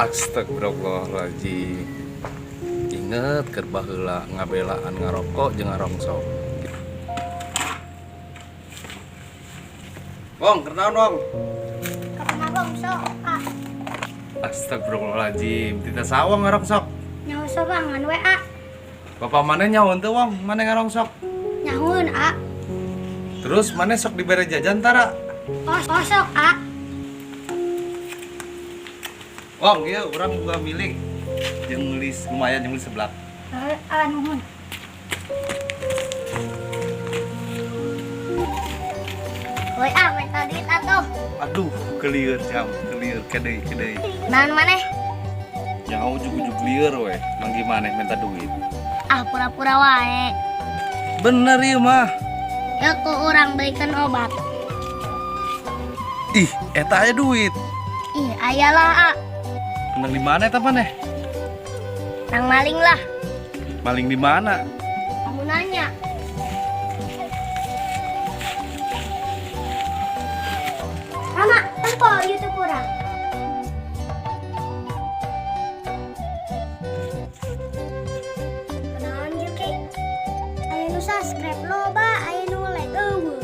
Astagfirullahaladzim. Inget keur baheula ngabelaan ngarokok jeung ngarongsok. Wong, keur naon, Wong? Keur ngarongsok, A. Astagfirullahaladzim, tita sawang ngarongsok. Nyaho sorangan we, A. Bapak maneh nyaho teu, Wong, maneh ngarongsok? Nyahoeun, A. Terus maneh sok dibere jajan tara? Oh, sok, A. Wong, ieu urang boga milik jeung meuli lumayan jeung meuli seblak. Heeh, A, nuhun. Woi, A, minta duit atuh. Aduh, kelieur jam, kelieur kedei kedei. Naon maneh? Nyaho ujug-ujug lieur we, manggih maneh minta duit. Ah, pura-pura wae. Bener ieu mah. Ya ku urang belikan obat. Ih, eta aya duit. Ih, aya lah, A. Menang di mana eta maneh? Nang maling lah. Maling di mana? Kamu nanya. Mama, tempo YouTube urang. Kenalan Juki. Aya nu subscribe loba, aya nu like eueuh.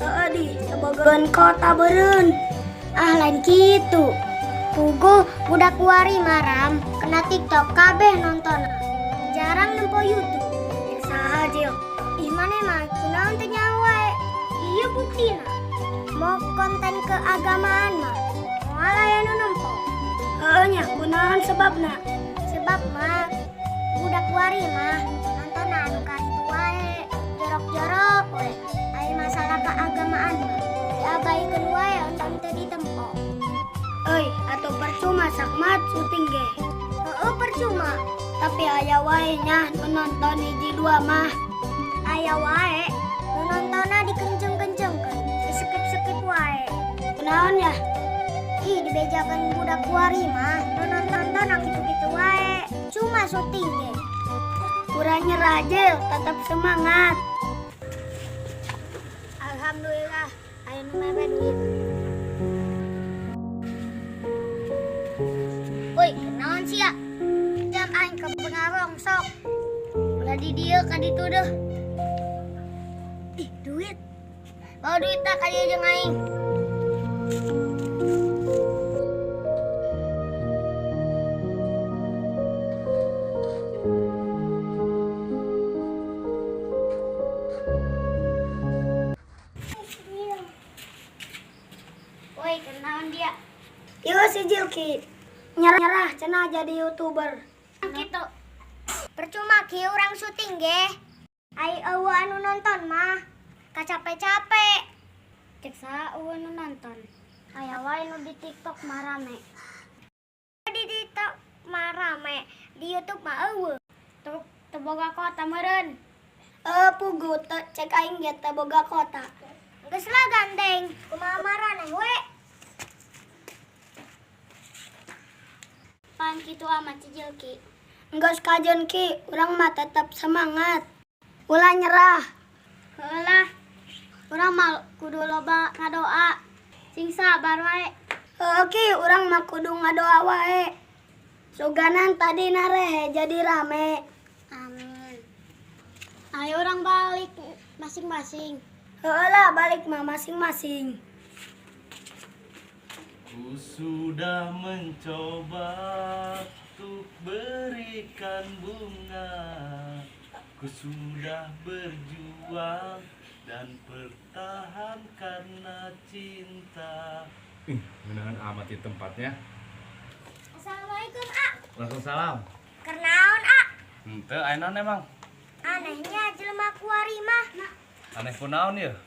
Heeh di, tebogoan kota beureun. Ah, lain kitu. Puguh budak kuari maram kena TikTok kabeh nonton. Jarang nempo YouTube. Ya saha jeung. Ih maneh mah kunaon teu nyaho wae. Ieu buktina. Mau konten keagamaan mah moal aya nu nempo. Heeh nya, kunaon sebabna? Sebab mah budak kuari mah nonton anu karitu wae, jorok-jorok we. Aya masalah keagamaan mah diabaikeun wae entong teu ditempo. Euy, atuh percuma sakmat syuting ge. Heeh, percuma. Tapi aya wae nya nu nonton hiji dua mah. Aya wae nu nontonna dikenceng-kencengkeun, diskip-skip wae. Kunaon ya? Ih, dibejakeun budak kuari mah nu nonton-nonton kitu-kitu wae. Cuma syuting ge. Kurang nyerah jel, tetap semangat. Alhamdulillah, aya nu mere duit. Woi, kenaon sia? Jam aing ke pengarongsok. Ulah di dieu ka ditu deuh. Ih, duit. Bawa duit tak ka dieu jeung aing. Woi, kenaon dia? Ieu si Jilki. Nyerah cenah jadi YouTuber. Gitu. Percuma ki urang syuting ge. Ai eueuh anu nonton mah kacape-cape. Cek saha eueuh nu nonton? Aya wae nu di TikTok mah rame. Di TikTok mah rame, di YouTube mah eueuh. Teu boga kota meureun. Puguh teu cek aing ge teu boga kota. Geus lah gandeng, kumaha maraneh we. Pan kitu amat si Jilki. Enggeus kajeun ki, urang mah tetep semangat. Ulah nyerah. Heueuh lah. Urang mah kudu loba ngadoa. Sing sabar wae. Heueuh ki, urang mah kudu ngadoa wae. Suganan tadi narehe jadi rame. Amin. Ayo urang balik masing-masing. Heueuh lah, balik mah masing-masing. Ku sudah mencoba untuk berikan bunga. Ku sudah berjuang dan bertahan karena cinta. Ih, menahan amat di tempatnya. Assalamualaikum, A. Waalaikumsalam. Kernaon, A? Henteu, aya naon emang? Anehnya jelema kuari mah. Aneh kunaon ieu?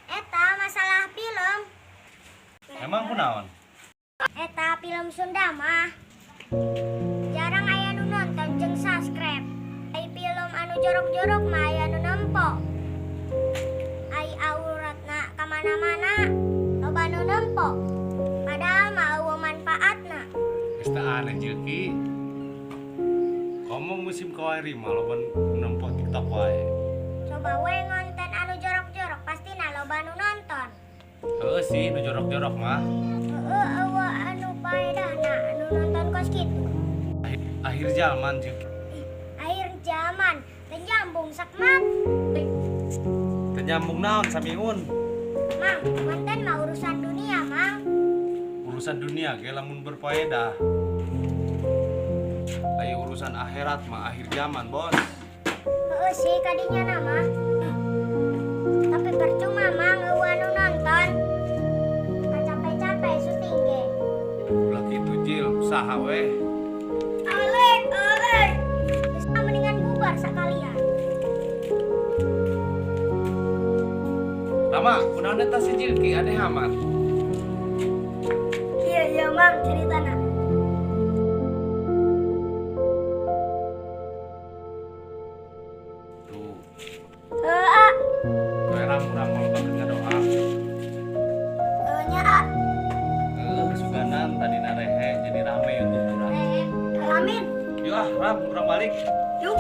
Eta masalah film. Emang kunaon? Eta film Sunda mah. Jarang aya nu nonton jeung subscribe. Ai film anu jorok-jorok mah aya nu nempo. Ai auratna ka mana-mana loba nu nempo. Padahal mah eueuh manfaatna. Geus teu aneh Jilki. Komo musim kawari mah loba nempo TikTok wae. Coba we ngonten anu jorok-jorok pastina loba nu nonton. Heeh sih, nu jorok-jorok mah. Heeh, eueuh anu paedahna anu nonton kos Akhir zaman jeung Akhir zaman, teu nyambung sakmat. Teu nyambung naon, Samiun? Mang, konten mah urusan dunia, Mang. Urusan dunia ge lamun berfaedah. Ayo, urusan akhirat mah akhir zaman, Bos. Heeh sih kadinya nama. Tapi percuma, Mang, euweuh anu nonton. Capek-capek syuting ge. Ulah kitu, Jil, usaha weh. Alek, alek. Geus mendingan bubar sekalian. Rama, kunaon eta si Jilki aneh amat? Iya, Mang, ceritana. Tuh, Heuh, ah. we Ram, urang mau banget ngadoa. Heuh nya, ah. Heuh, suganan tadi rehe jadi rame YouTube urang. Amin. Yuk ah, Ram, urang balik. Yuk.